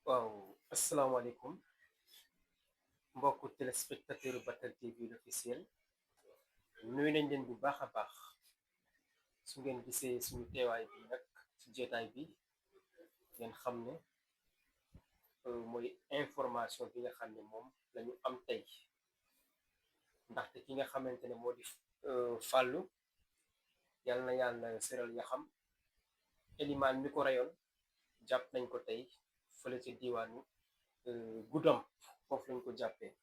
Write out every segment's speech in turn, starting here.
waaw asalaamaaleykum mbokku téléspectateur Batel TV l'officiel nuyu nañ leen bu baax a baax su ngeen gisee suñu teewaay bi nag ci jotaay bi ngeen xam ne mooy information bi nga xam ne moom lañu am tey ndaxte ki nga xamante ne moo di fàllu yàlla na yàlla seral ya xam Elimaan mi ko reyoon jàpp nañ ko tey fële ci diwaanu Goudomp foofu lañ ko jàppee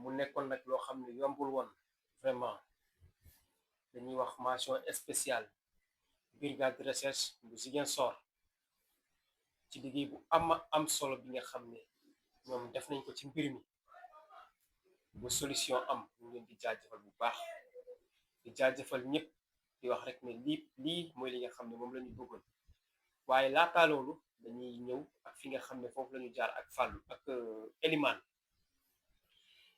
mu nekkoon nag loo xam ne yombul woon vraiment dañuy wax mention spéciale brigade de recherche bu Ziguinchor ci liggéey bu am solo bi nga xam ne ñoom def nañ ko ci mbir mi bu solution am ñu leen di jaajëfal bu baax di jaajëfal ñëpp di wax rek ne lii mooy li nga xam ne moom la ñu bëggoon waaye laataa loolu dañuy ñëw ak fi nga xam ne foofu la ñu jaar ak Fallou ak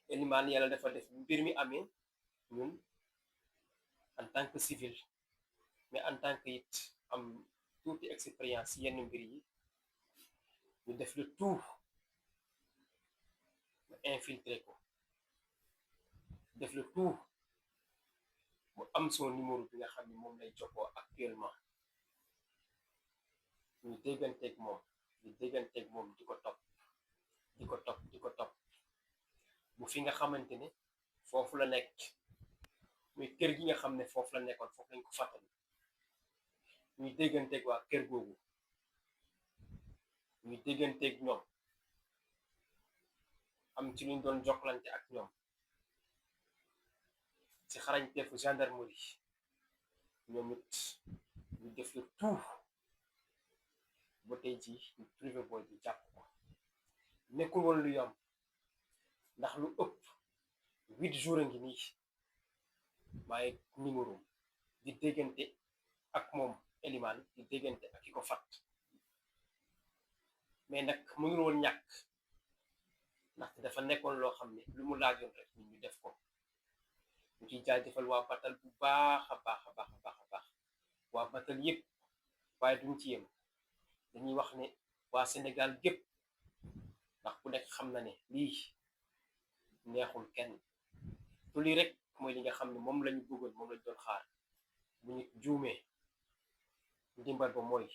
Elimane yàlla dafa def mbir mi amee ñun en tant que civil mais en tant que it am tuuti expérience yenn mbir yi ñu def le tout mu infiltré ko def le tout mu am son numéro bi nga xam ne moom lay jokkoo actuellement ñu dégganteeg moom di ko topp di ko topp bu fi nga xamante ne foofu la nekk muy kër gi nga xam ne foofu la nekkoon foofu lañ ko fàttali ñuy dégganteeg waa kër googu ñuy dégganteeg ñoom am ci luñ doon jokkalante ak ñoom ci xarañteefu gendarmerie ñoom it ñu def le tout ba tey ji ñu trouvé booy bi jàpp ko nekkul woon lu yomb ndax lu ëpp 8 jours a ngi nii maay numéro di déggante ak moom Elimane di déggante ak ki ko fat mais nag mu ngi woon ñàkk ndaxte dafa nekkoon loo xam ne lu mu laajoon rek nit ñu def ko ñu ciy jaajëfal waa Batal bu baax a baax a baax a baax a baax waa Batal yépp waaye duñ ci yem dañuy wax ne waa Sénégal gépp ndax ku nekk xam na ne lii neexul kenn te lii rek mooy li nga xam ne moom lañu bëggoon moom lañu doon xaar bu ñu juumee ndimbal ba mooy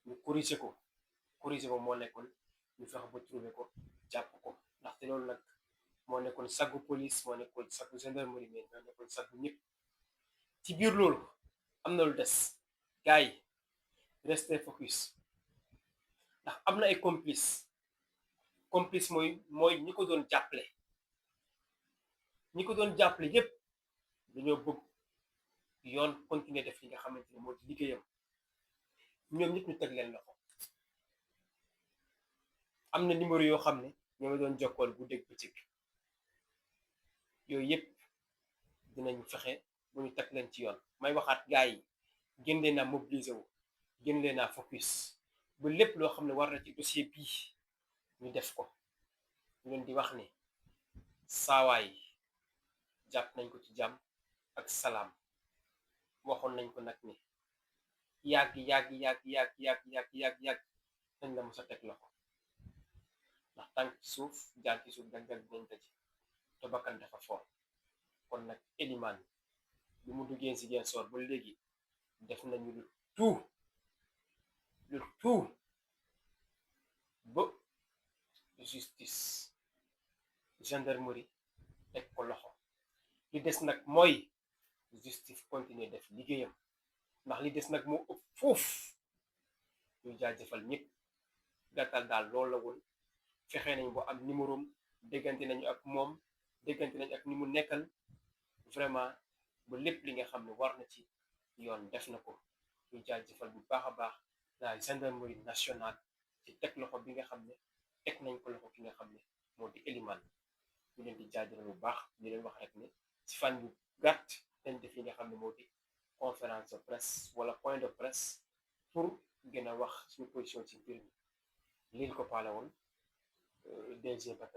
ñu corriger ko moo nekkoon ñu fexe ba trouver ko jàpp ko ndaxte loolu nag moo nekkoon saggu police moo nekkoon saggu gendarmerie mais moo nekkoon saggu ñëpp ci biir loolu am na lu des gars yi restez focus ndax am na ay complice mooy ñi ko doon jàppale yépp dañoo bëgg yoon continuer def li nga xamante ne moo di liggéeyam ñoom ñëpp ñu teg leen loxo am na numéro yoo xam ne ñoo ngi doon jokkool bu dégg bëccëg yooyu yëpp dinañ fexe bu ñu teg leen ci yoon may waxaat gars yi gën leen a mobiliser wu gën leen a focus ba lépp loo xam ne war na ci dossier bii ñu def ko ñu leen di wax ne saawaay jàpp nañ ko ci jàmm ak salaam waxoon nañ ko nag ni yàgg nañ la mos a teg loxo ndax tànk ci suuf jaar ci suuf dag dinañ daj te bakkan dafa foor kon nag Elimane bi mu duggee Ziguinchor ba léegi def nañu lu tout ba justice gendarmerie teg ko loxo li des nag mooy justice continuer def liggéeyam ndax li des nag moo ëpp foofu ñu jaajëfal ñëpp gàttal daal loolu la woon fexe nañ ba am numéro déggante nañu ak moom déggante nañu ak ni mu nekkal vraiment ba lépp li nga xam ne war na ci yoon def na ko ñu jaajëfal bu baax a baax la gendarmerie nationale ci teg loxo bi nga xam ne teg nañ ko loxo ki nga xam ne moo di Elimane ñu leen di jaajëfal bu baax di leen wax rek ne ci fan yu gàtt dañ def li nga xam ne moo di conférence de presse wala point de presse pour gën a wax suñu position ci mbir mi liñ ko paale woon DG Batel